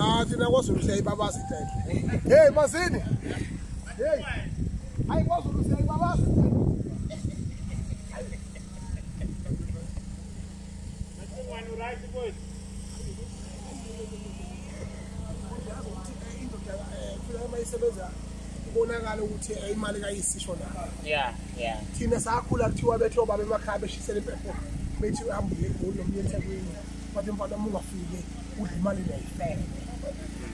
Ah, thina kwaZulu siyayibabaza inhle. Hey Mazini. Hey. Hayi kwaZulu siyayibabaza. Isebenza kubonakala ukuthi imali kayisisho na. Yeah, yeah. Thina sakhula kuthiwa bethu obaba emakhaya beshisela impepho bethi uhambe eGoli noma eThekwini bathi mfana uma ungafike udla imali leyifele.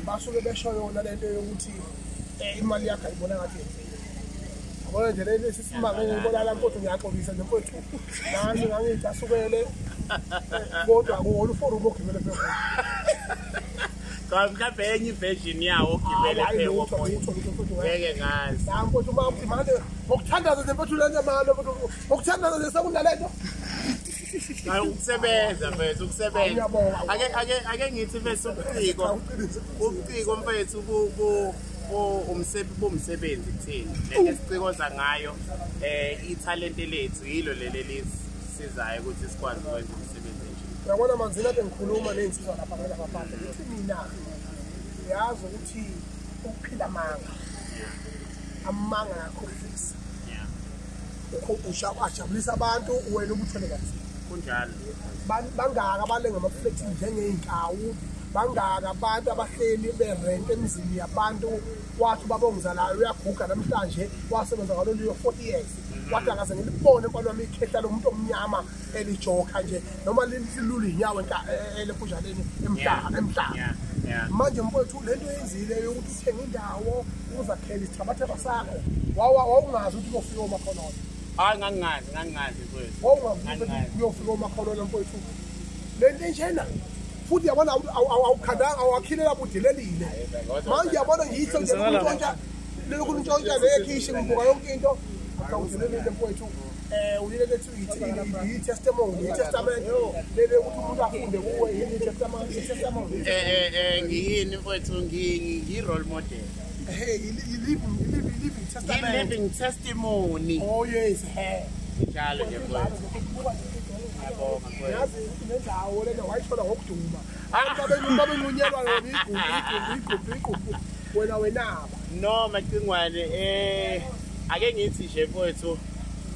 Basuke besho yona lento yokuthi imali yakho ayibona ngathi yenzile. Yabona nje lesi simanga ngibona la mfowethu ngiyaxolisa nje mfowethu. Nami ngangicasukele kodwa akuwona uforum ogibele phezulu. Cha mhlawumbe enye version yawo ogibele phezulu. Ngeke ngazi. La mfowethu uma uthi manje ngokuthandaza nje mfowethu lento manje mfowethu ngokuthandaza nje sekunalento. Hayi ukusebenza mfethu ukusebenza. Ake ngithi mfethu ubuciko. Ubuciko mfethu ku umsebenzi kuthini. Lento esicikoza ngayo ithalente lethu yilo leli lisizayo ukuthi sikwazi ukwenza umsebenzi nje. Uyabona Manzini ade ngikhuluma nezinsizwa lapha ngala phandle ngithi mina uyazi ukuthi ukuphila amanga amanga ayakhohlisa. Yeah. Ajabulisa abantu wena ubuthwele kanzima. Kunjalo. Bangaka abalenga ama-flat njengey'nkawu, bangaka abantu abahleli berent emizini yabantu wathi ubaba ongizalayo uyaguga namhlanje wasebenza ngalolu 40 years. Wathi akaze ngilibone mfana wami ikhehla lomuntu omnyama elijoka nje noma lilula inyawo elephushaneni emhlaba emhlaba. Manje mfowethu lento yenzile yokuthi uthenge indawo uzakhela isithabathaba sakho wawungazi ukuthi uyofika omakhololo. Hayi ngangingazi mfowethu. Wawungazi ukuthi uyofika omakhololo mfowethu. Lento enjena futhi yabona awukhandanga awakhile lapho udelelile. Manje yabona ngiyitho nje ukuntshontsha lokhu untshontsha nekhishi ngibuka yonke into. Awudelelile mfowethu. Uyile lethu i-testimony, i-testament lele ukuthi umuntu afunde kuwe yini i-testament, i-testimony. Ngiyini mfowethu ngi role model. Hey, living testament. Living testimony. Oh yes, hey. Njalo nje mfowethu. Ngiyabonga mfowethu. Yazi nendawo lena wayithola ngokuduma. Abantu babenqunyelwa yona igumbi wena wenaba. No Macingwane ake ngithi nje mfowethu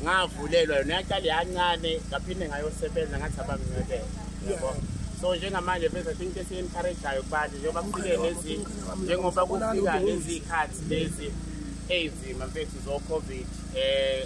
ngavulelwa yona yaqala yancane ngaphinde ngayosebenza ngathi abangincebele yabo. So njengamanje bese I think esi-encourage-ayo kubantu njengoba kufike lezi njengoba kufika lezi ikhathi lezi ey'nzima mfethu zo-COVID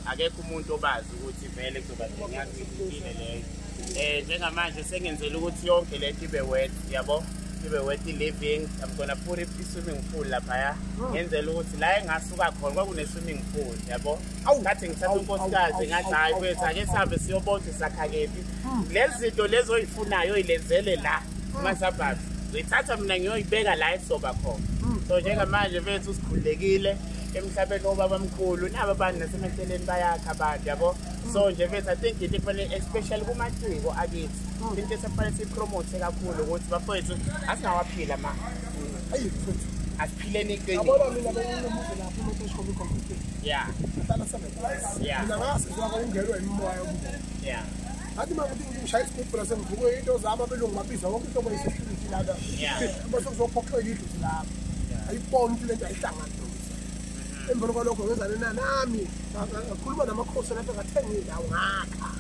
akekho umuntu obazi ukuthi vele kuzoba njengathi impilo leyo. Njengamanje sengenzela ukuthi yonke lento ibe worth yabo, ibe worth living. I'm gonna put a swimming pool laphaya ngenzela ukuthi la engasuka khona kwakune-swimming pool yabo. Ngathi ngithatha unkosikazi ngathi hhayi mfethu ake sihambe siyobona ukuthi sakha kephi. Lezi zinto lezi oyifunayo oyilenzele la kuma-suburbs ngiyithatha mina ngiyoyibeka la esizoba khona. So njengamanje mfethu sikhululekile emhlabeni obabamkhulu nabo abantu nasemaceleni bayakha abantu yabo. So nje mfethu I think into efanele especially kumaciko akithi into esifanele siyipromote kakhulu ukuthi bafowethu asingawaphila ma. Ayi mfethu asiphileni iqiniso. Yabona mina benginomuzi lapho umuntu eshomi computer. Yeah. Ngihlala 7. Yeah. Mina ngasizwa ukungenwa imimoya yomuntu. Yeah. Ngathi makuthi ngishaya isigubhu la sengivuke into zami abelungu babiza wonke inhlobo yesecurity lana. Yeah. Bese kuzophoxeka idlozi lami. Ayibona ukuthi lento ayihlangani. Emva kwalokho ngenzane nami ngakhuluma namakhosi lapha ngathenga indawo ngakha.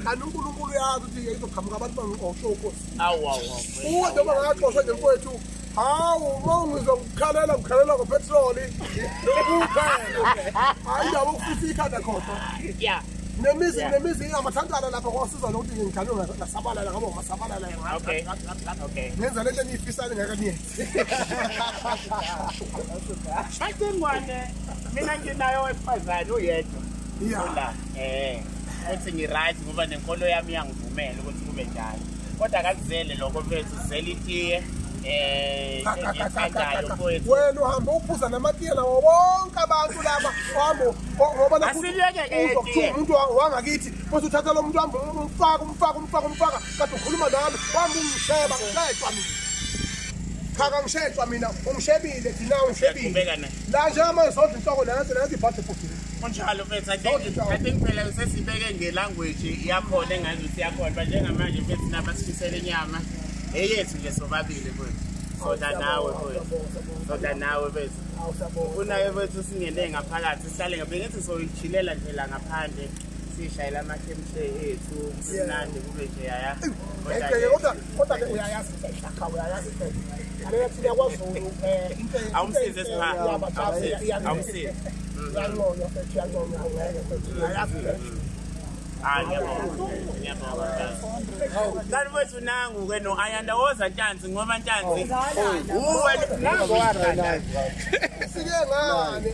Kanti uNkulunkulu uyazi ukuthi izoqhamuka abantu bangixoshe ukhosi. Awu awu. Uwe noma ngaxoshwa nje mfowethu. Hawu uma ngizokukhalela ngikhalela ngopetroli. Kuphela. Hayi indaba ukufisa ikhanda khona. Yeah. Nemizi ingamathandana lapha kwasiza nokuthi ngikhalwe ngasabalala ngabo ngasabalala. Okay. Okay. Ngenza lento eniyifisayo ngeke niyenze. Macingwane mina nginayo wesifazane uyedwa. Yeah. Futhi ngi-right ngoba nenkolo yami iyangivumela ukuthi kube njalo. Kodwa akakuzele lokho mfethu sizele itiye engiyithandayo mfowethu. Wena uhamba uphuza namatiye nawo wonke abantu laba uhambo ngoba nakho umuntu wangakithi bese uthatha lo muntu uhambe umfaka kade ukhuluma nami wami ungisheba ngisheshwa mina. Cha ngisheshwa mina ungishebile thina ungishebile. La njengamanje sodla inhloko nansi ibhadi futhi. Kunjalo mfethu I think phela sesibeke ngelanguage yakhona engazi ukuthi yakhona but njengamanje mfethu nabasifisela inyama eyethu nje sobabili mfethu. Soda nawe mfowethu. Soda nawe mfowethu. Ufuna mfowethu singene ngaphakathi sihlale ngabe ngithi soyichilela nje la ngaphandle sishayela amakhemhle ethu kumnandi kube nje yaya. Kodwa ke uyayazi ihlakha uyayazi aleyo thina kwaZulu into awumsize sipha awumsize ngiyangcono futhi ngiyangcono ngeke futhi uyayazi. Ah ngiyabonga ngiyabonga. Kanti mfowethu nangu ke no Ayanda woza Ntanzi ngoba Ntanzi uwe nangu wara sike ngani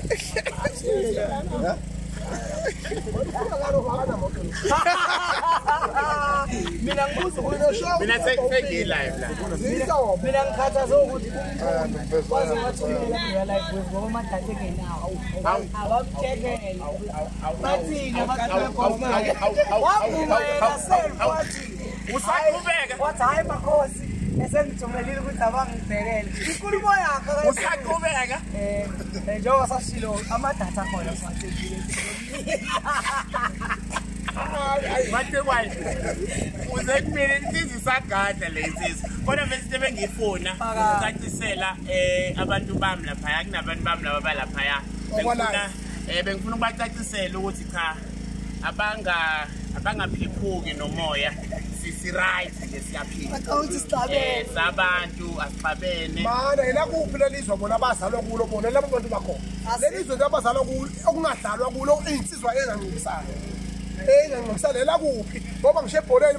mina ngibuza ukuthi mina sengilive la mina ngikhathaza ukuthi waze wathumela real life ngoba amadata engenawo abamthekele bathina wavuma yena self wathi usaqhubeka wathi hayi makhosi esengithumelile ukuthi abangibhekele inkulumo yakhe usaqhubeka njengoba sashilo amadatha khona siwathengile Matekwane uze kumina insizwa isagadla le insizwa kodwa vele into ebengiyifuna ukucacisela abantu bami laphaya kunabantu bami laba balaphaya bengifuna ukubacacisela ukuthi cha abangaphephuki nomoya sisi right nje siyaphila sabantu asixabene mana yena kuphi lelizwe bona abazalwa kulo bona labo bantu bakhona lelizwe abazalwa kulo okungadlalwa kulo insizwa enganqubisana enganqubisana kuphi ngoba ngisho ebholeni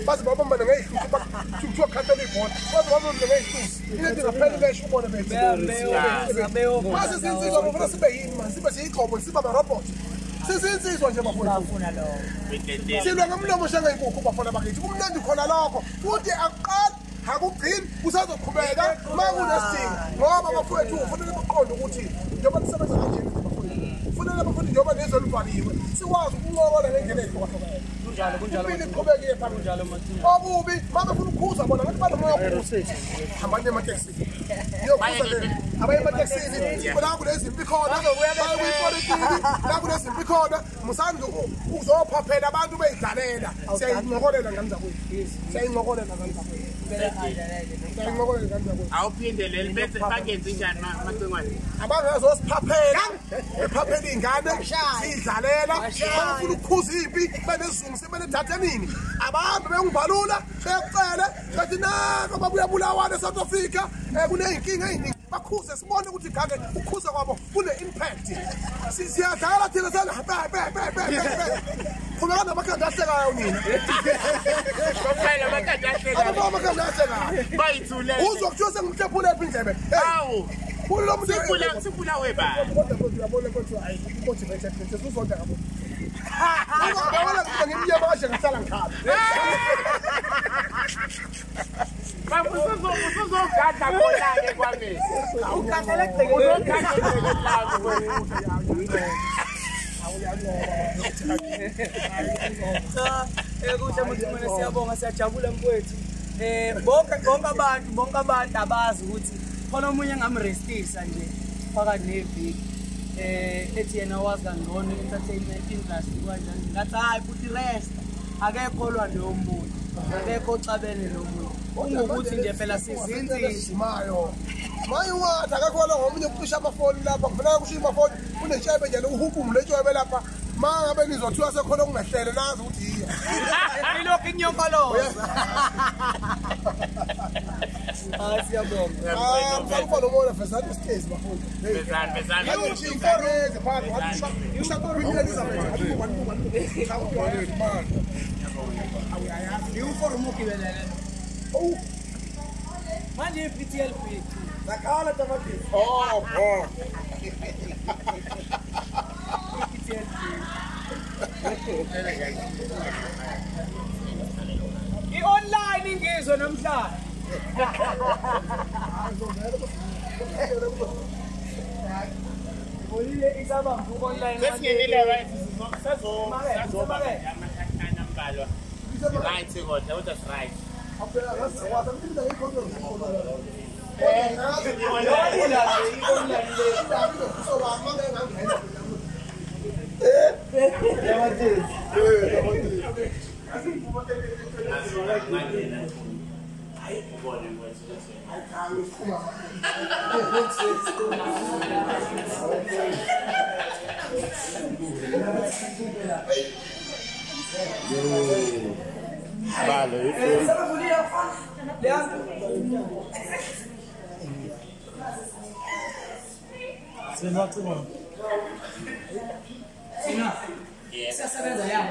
baze babambane ngezihluthu kuthiwa khathela ibhola baze babambane ngezihluthu into ingaphela besho ubone bethu mase sinsizwa bafuna sibe yini manje sibe siyigqobo sibe ama-robot sizinsizwa nje bafowethu silwa ngomlomo shengeyinkukhu bafana bakithi kumnandi khona lokho futhi akuqali akugcini kusazoqhubeka uma kunesidingo ngoba bafowethu kufanele baqonde ukuthi njengoba nisebenza kanje bafowethu kufanele bafowethu njengoba nezwe livaliwe sikwazi ukuncokola ngendlela ehlukahlukene kunjalo kunjalo impilo iqhubekile phambili kunjalo mathina okubi uma befuna ukukhuza bona ngathi banomoya wokukhuza hambani ematekisini niyokhuza le abaye ematekisini la kunezimpi khona baye kwipolitiki la kunezimpi khona musani ukuzophaphela abantu beyidlalela siyayincokolela ngane zakwethu siyayincokolela ngane zakwethu siyayincokolela ngane zakwethu awuphinde leli bese bangenzi njani Macingwane abangezosiphaphela bephaphela iy'ngane siyidlalela bafuna ukukhuza impi benesizungu sebenethatha nini abahambe bengibhalula bekucele bethi nako babuyabulawana eSouth Africa kuney'nkinga ey'ningi bakhuze sibone ukuthi kake ukukhuza kwabo kune-impact siyadlala thina qhubeka namakhanda ahlekayo nina kuphela amakhanda ahlekayo amakhanda ahlekayo bayithulele uzwa kuthiwa sengimhlephule indlebe awu kulo muntu sifuna weba kodwa kodwa uyabona kodwa ayi motivated futhi uzonda kabo ngabona ukuthi ngimnyama kanje ngahlala ngikhala baba usuzogadla khona-ke kwami ugadlela egcekeni uzogadla egcekeni lami cha kuhle Mathumane siyabonga siyajabula mfowethu bonke abantu abazi ukuthi khona omunye engamrestisa nje phakathi neviki ethi yena wazi kangcono i-entertainment industry kanjani ngathi hayi futhi rest akekho olwa nomuntu akekho oxabene nomuntu ungukuthi nje phela sizinzishimayo maye wathi akekho olwa ngomunye ukucisha amafoni lapha kufuneka kushiye amafoni kunentshebe nje uhukumu lentshebe lapha ma ngabe nizothiwa sekhona okungehlele nazi ukuthi yiyo ilokhu inyonkoloza hayi siyabonga mfana nomona vezani isitezi bafundi vezani vezani ngiforeze phakathi wathi ushaqora Elizabeth ngiwuforum ugibelele oh manje i-PTLB zakhala tamatisi oh oh i-PTLB i-online ingizwe namhlanje Ngibonile isabamba ku-online sesingenile right sazoba amakhathana ambalwa right kodwa kodwa right Ubone mfowethu ukuthi balo siyasebenza ya.